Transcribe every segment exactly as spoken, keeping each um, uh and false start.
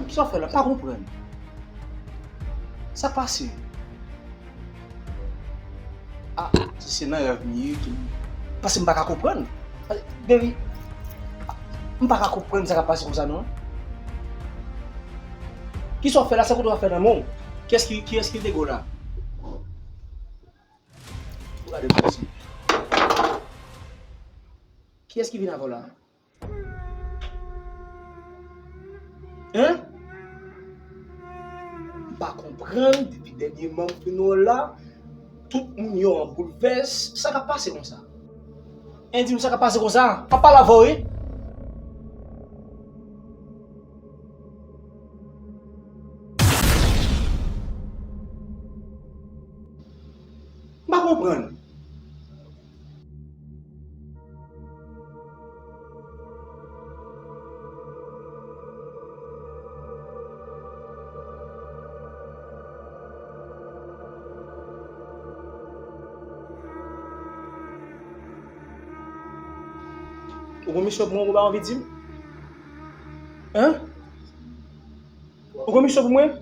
Kisa w fè la? M pa konprann. Sa k pase? Ah, si se nan rèv m ye, ki, paske m pa ka konprann. Baby, m pa ka konprann sa k ap pase konsa non. Kisa w fè la? Sa kote w ap fè nan men w? Kiyès ki, kiyès ki dego la? Ou gade pou ti. Kiyès ki vin avè w la? Hein? M pa konprann, depi dènyeman m vin wè w la, tout moun yo an boulvès. Sa k ap pase konsa? Hein, di m sa k ap pase konsa? M ap pale avè w, wi. M pa konprann. Ou gon misyon pou mwen, ou pa anvi di m? Hein? Ou gon misyon pou mwen?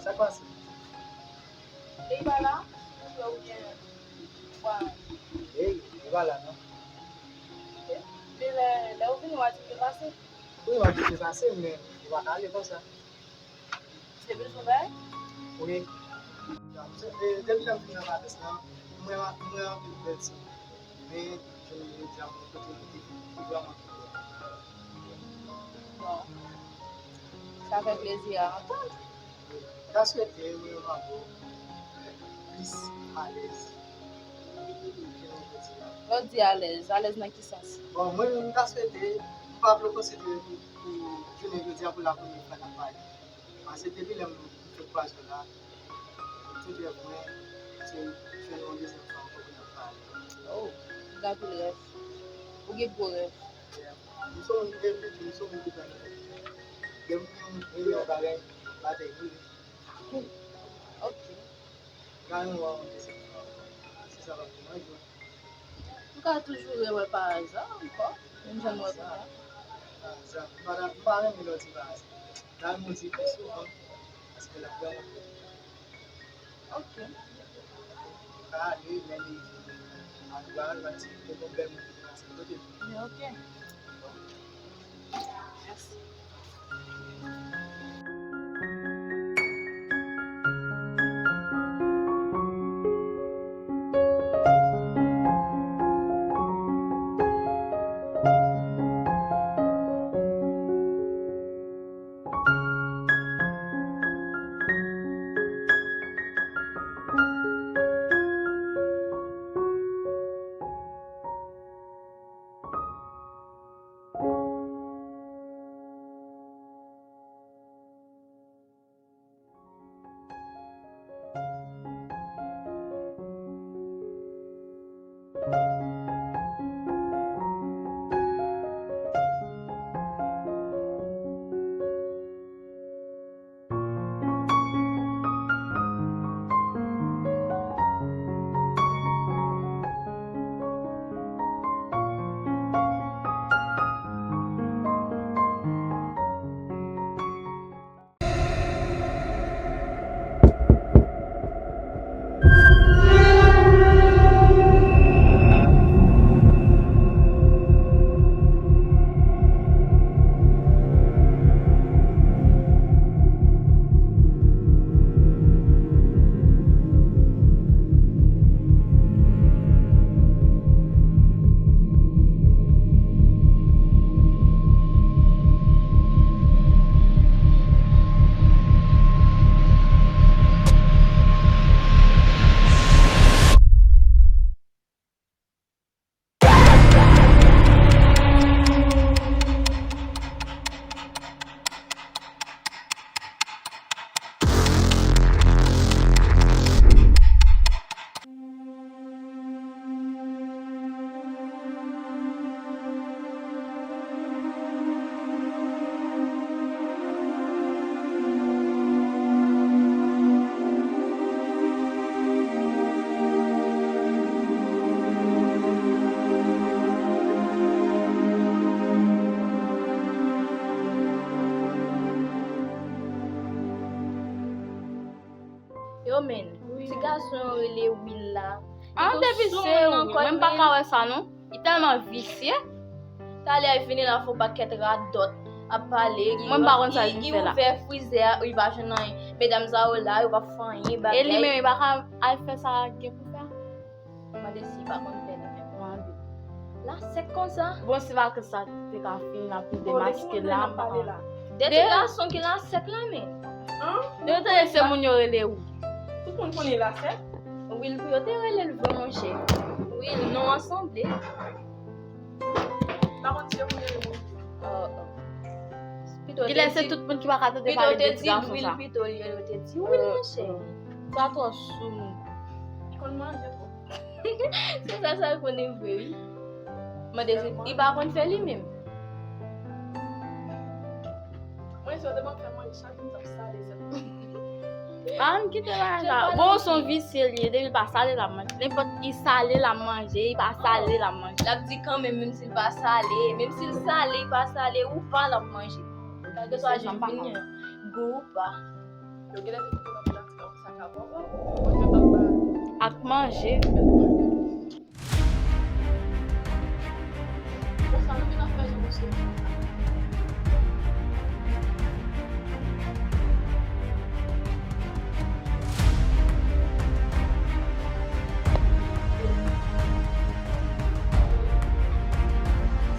Sa k pase? Li pa la, ou frè oubyen ou pa la? Ey, li pa la non. Ok. Men lè, lè ou vini, w a di m te pase. Wi, w a di m te pase, men ou pa ka ale konsa. Te bezwen bagay? Wi. E, depi lè m vin nan Valès lan, m wè, m wè anpil bèl ti moun. Men, jounen jodi a, m wè kote m te vin, li vrèman bèl. Bon, sa fè plezi a antann. M ta swete mwen menm avè w plis alèz. Lè w di alèz, alèz nan ki sans? Bon, mwen menm, m ta swete, m pa vle konsidere pou, pou jounen jodi a pou la premye fwa n ap pale. Paske depi lè m fèk kwaze w la, tout rèv mwen, se jwenn yon dezyèm fanm pou n ap pale. Oh, ou gen anpil rèv. Ou gen gwo rèv. M se yon moun ki reflechi, m se yon moun ki pran rèv. Depi m gen yon bagay, m pa te vle. Ok. Gade yon wè yon dezyèm fanm. Se sa k ap fè m anjou. Ou ka toujou rewè pa aza ankò, menm jan nou wè konnya. Pa aza. M pa ta, m pa renmen lè w di pa aza. Gade m di pi souvan, paske l ap vrèman bèl. Ok. Ou ka ale, men li, an nou pa al, pa ti, te gon bèl moun ki pase kote m. Ok. Mèsi. Men, ti gason yo rele Will la. An, depi se Will, mwen m pa ka wè sa non. Li tèlman visye. Talè a vini la fè yon pakèt radòt ap pale. Mwen m pa konn sa li vin fè la. Li ouvè frizè a, li pa jwenn anyen. Medam sa yo la, yo pa fè anyen bagay. E li menm, li pa ka al fè sa gen pou fè. Mande si li pa konn fè li menm. Mande. La sèk konsa. Bon, si vakans sa te ka fini, l ap demaske la. De ti gason ki la sèk la, men. An? Yo tande se moun yo rele ou. Tout moun konnen la sèk? Will pou yo te rele l vre, monchè. Will, non an sanble. Pa konn si yo konnen le moun. Oh, oh. Pito te di, pito te di Will, pito yo te di Will, monchè. Sa twò sou. Li konn manje twò. Se sa, sa l konnen vre, wi. Mande si li pa konn fè li menm. Mwen, si yo te ban m fè manje, chak jou m t ap sale sèl. Ann kite bagay sa. Bon, se yon visye li ye, depi l pa sale, l ap manje. Nenpòt, li sale, l ap manje, li pa sale, l ap manje. L ap di kanmenm, menm si l pa sale, menm si l sale, li pa sale, ou pa, l ap manje. Kèlkeswa jan vini an, gou ou pa. Yo genlè te kite nan plat sa ka bon. Ak manje. Bon, sa nou vin ap fè jan misye.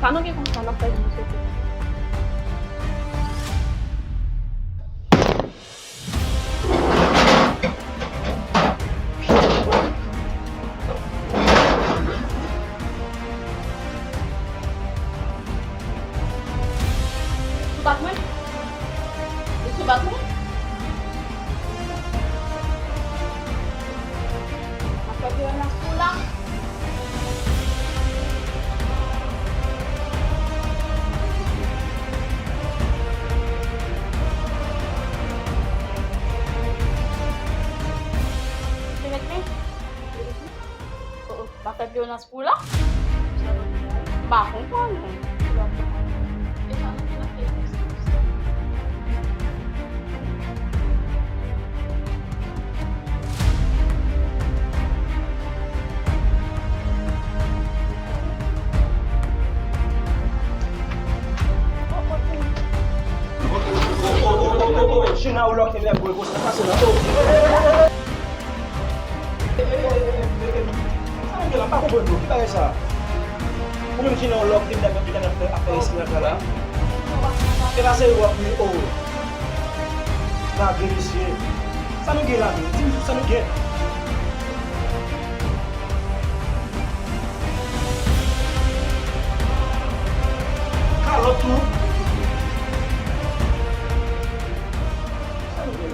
Sa nou gen konsa n ap fè jan misye. Sou bat mwen? Ou sou bat mwen? Mwen fè vyolas pou la. Ou te met men? Oh, oh, pa fè vyolans pou la. M pa konprann ou. China ou lòk te lè pou e konsa pase la. Sa nou gen la, m pa konprann nou, ki bagay sa? Ou menm ki nan yon lòk, depi dat w ap fè, ap fè eskrach la. E pa serye w ap ri, o. Lage mesye. Sa nou gen la menm? Di m sa nou gen. Kalòt tou. Sa nou gen?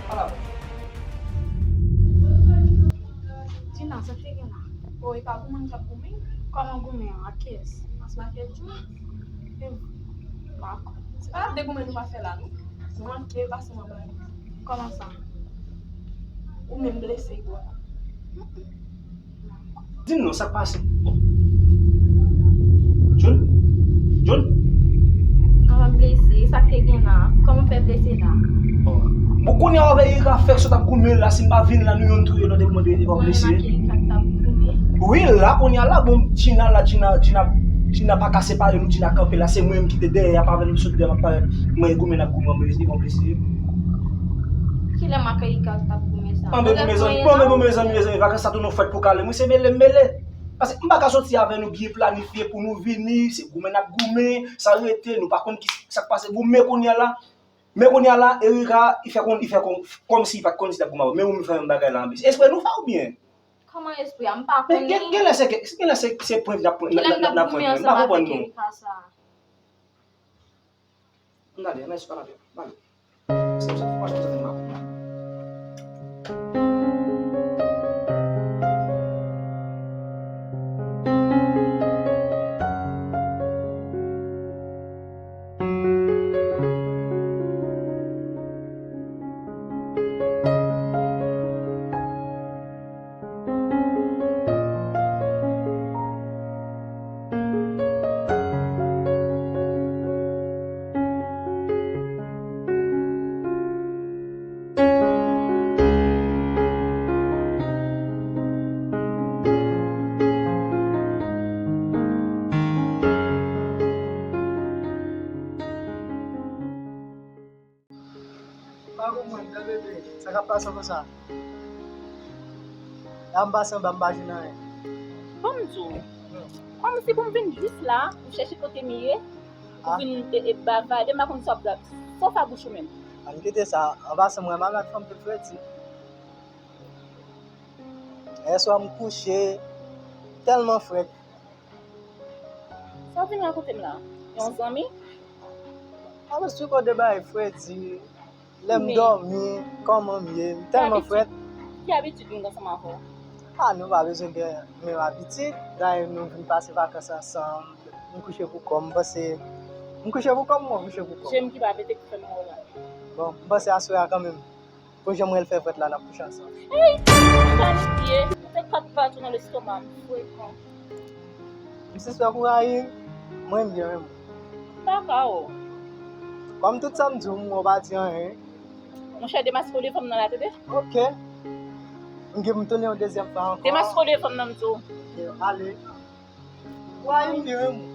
Ala bon. Dina, sa k te gen la? O, e pa goumen nou t ap goumen? Kòman goumen an? Ak kiyès? Ansanm ak Edjou. E, m pa konn. Se pa de goumen nou pa fè la, non. Nou manke pase nan bagay. Kòman sa? Ou menm blese bò la. Di m non, sa k pase? Jun? Jun? Kòman blese? Sa k te gen la? Kòman fè blese la? Bon, kounye a w avè Erika fèk sot ap goumen la, si m pa vin la, nou youn touye lòt epi mande e pa blese. Wi, la, kounye a la, bon, Djina la, Djina, Djina, Djina pa ka separe nou, Djina kanpe la, se mwen menm ki te dèyè a, pa vle m sot dèyè, m ap parèt, mwen e goumen n ap goumen, mwen e pa blese. Kilè m ak Erika t ap goumen sa? Anben bon, mezanmi, anben bon, mezanmi, mezanmi, vakans sa tou nou fèt pou kale. Mwen se mele m mele. Paske m pa ka soti avè nou byen planifye pou nou vini, se goumen n ap goumen, san rete, nou pa konn ki sa k pase goumen kounye a la. Men kounye a la, Erika, li fè kon, li fè kon, kòmsi li pa t konn si l ap goumen avè w. Men ou menm fè menm bagay la anplis. Espre nou fè oubyen? Kòman espre a? M pa konnen. Gen, genlè se, genlè se, se prank n ap, n ap, n ap prank mwen. M pa konprann non. N gade, mèsi pa la pè. Bale. Se sa, franchman, sa fè mal. Mwen, bèl bebe, sa k ap pase konsa? La m pase anba, m pa jwenn anyen. Ban m di w, kòmsi pou m vin jis la, pou chèche kote m ye, pou vin e, e, bavade, m pa konn sa w ap di la, sòf a bouch ou menm. Ann kite sa, an pasan m wè malad fanm tout fredi. Yèswa m kouche, tèlman frèt. Sa w vin rakonte m la? Yon zanmi? Alò, si w kote bagay fredi, lè m dòmi, kòman m ye, m tèlman frèt. Ki abitid m gen ansanm avè w? A, nou pa bezwen gen menm abitid. Dayè, nou vin pase vakans ansanm. M kouche pou kò m, m panse, m kouche pou kò m, mwen kouche pou kò m. Je m ki pa pete ki fè m wè w la. Bon, m panse aswè a kanmenm. Pou jan m wè l fè frèt la, n ap kouche ansanm. Ey! Panike! Ou te kat patou nan lestoma m, frekan. M sispèk ou rayi m, mwen m byen renmen w. M pa ka w. Kòm tout sa m di w, m wè w pa di anyen. Monchè, demaske w devan m nan la, tande? Ok. M gen pou m tounen yon dezyèm fwa ankò. Demaske w devan m nan, m di w. Ok, ale. Ou rayi m byen renmen w.